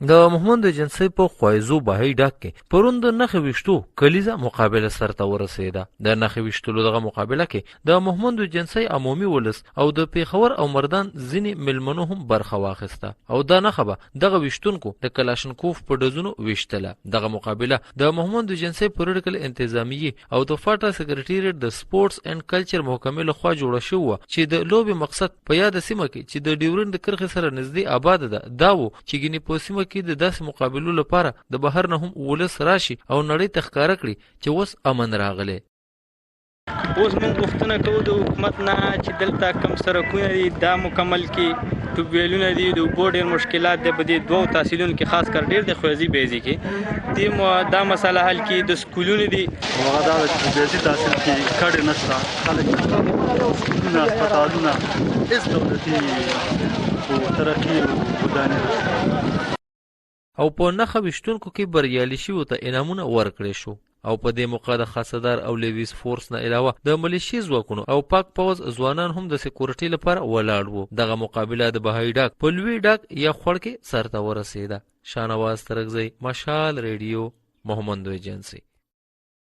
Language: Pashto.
د مهمند ایجنسۍ په خوایزو بهايي ډاک کې پرون د نښې ویشتو کلیزه مقابله سرته ورسېده. د نښې ویشتلو دغه مقابله کې د مهمند ایجنسۍ عمومي ولس او د پېښور او مردان ځینې مېلمنو هم برخه واخیسته او دا نښه به دغه ویشتونکو د کلاشنکوف په ډزونو ویشتله. دغه مقابله د مهمند ایجنسۍ پولیټیکل انتظامیې او د فاټا سیکرټریټ د سپورټس اینډ کلچر محکمې لخوا جوړه شوې وه چې د لوبې مقصد په یاده سیمه کې چې د ډیورنډ د کرښې سره نږدې آباده ده دا وو چې ګینې په سیمه کې د داسې مقابلو لپاره د بهر نه هم ولس راشي او نړۍ ته ښکاره کړي چې اوس امن راغلی. اوس موږ غوښتنه کوو د حکومت نه چې دلته کم سرکونه دي دا مکمل کړي، ټیوب ویلونه دي، د اوبو ډېر مشکلات دی په دې دوو تحصیلونو کې، خاص کر ډېر د خویزي بیزي کې دې دا مسله حل کړي، د سکولونو دي. هغه دا چې په بیزي تحصیل کې کډې نشته، خلک نشته، سکولونه، هسپتالونه، هېڅ دولتي او ترقي او ودانۍ نشته. او په نښه ویشتونکو کې بریالي شویو ته انعامونه ورکړې شو او په دې موقع د خاصدار او لیویز فورس نه علاوه د ملیشې ځواکونو او پاک پوځ ځوانان هم د سکیورټي لپاره ولاړ وو. دغه مقابله د بهايي ډاک په لوی ډاک یا خوړ کې سرته ورسېده. شانواز ترکزی، مشال ریډیو، مهمندو ایجنسي.